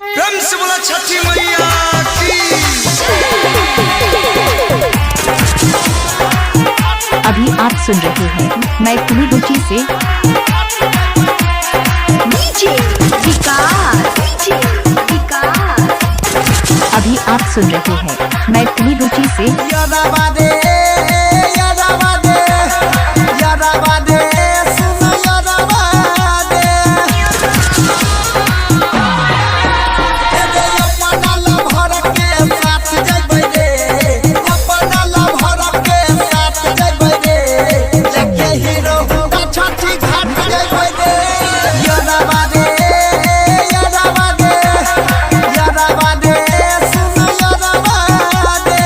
प्रेम से बोला छठी मैया की। अभी आप सुन रहे हैं मैथिली रुचि से। डीजे विकास, डीजे विकास। अभी आप सुन रहे हैं मैथिली रुचि से। यादवा दे, यादवा दे, यादवा दे, सुन यादवा दे। ए अपना लभर के साथ जइबै रे, अपना लभर के साथ जइबै रे, लेके हीरो होंडा छठी घाट जइबै रे। यादवा दे, यादवा दे, यादवा दे, सुन यादवा दे।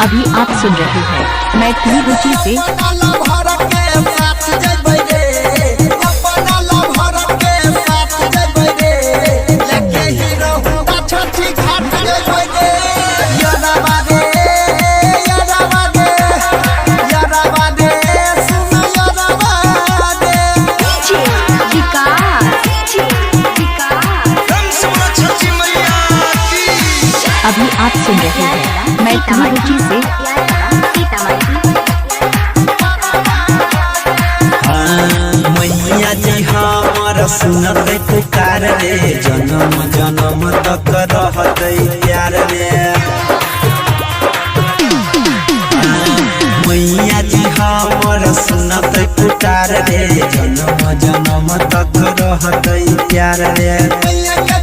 अभी आप सुन रहे हैं मैथिली रुचि से। अपना लभर के साथ जइबै रे, अपना लभर के साथ जइबै रे, लेके हीरो होंडा छठी घाट जइबै रे। यादवा दे, यादवा दे, यादवा दे, सुन यादवा दे। डीजे विकास, डीजे विकास। प्रेम से बोला छठी मैया की। अभी आप सुन रहे हैं मैथिली रुचि से। मैया जी हमर सुनत पुकार रे, जन्म जन्म तक रहतै प्यार रे। मैया जी हमर सुनत पुकार रे, जन्म जन्म तक रहतै प्यार रे। मैया के